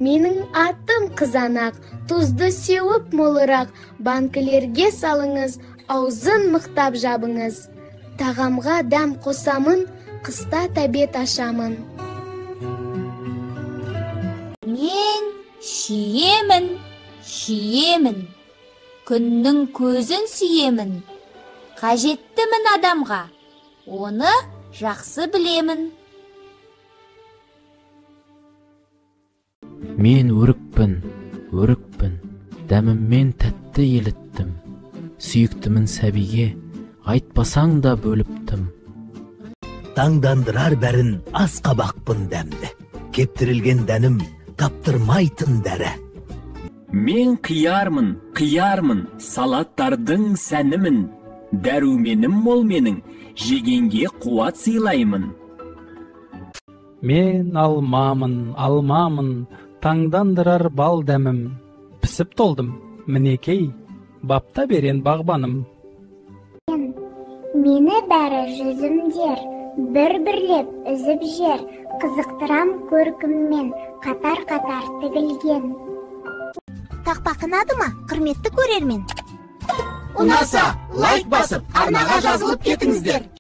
Менің атым қызанақ, тұзды сеуіп молырақ, банкілерге салыңыз, аузын мықтап жабыңыз. Тағамға дәм қосамын, қыста тәбет ашамын. Мен шиемін, шиемін, күннің көзін сүйемін. Қажеттімін адамға, оны жақсы білемін. Мен өрікпін, өрікпін, дәміммен тәтті еліттім. Сүйіктімін сәбиге, айтпасаң да бөліптім. Таңдандырар бәрін асқабақпын дәмді. Кептірілген дәнім таптырмайтын дәрі. Мен қиярмын, қиярмын, салаттардың сәнімін. Дәруменім мол менің, жегенге қуат сыйлаймын. Мен алмамын, алмамын, таңдандырар бал дәмім. Пісіп толдым, мінекей, бапта берен бағбаным. Мені бәрі жүзімдер, бір-бірлеп үзіп жер, қызықтырам көркіммен, қатар-қатар тігілген. Тақпақ ұнады ма, құрметті көрермен? Ұнаса, лайк басып, арнаға жазылып кетіңіздер.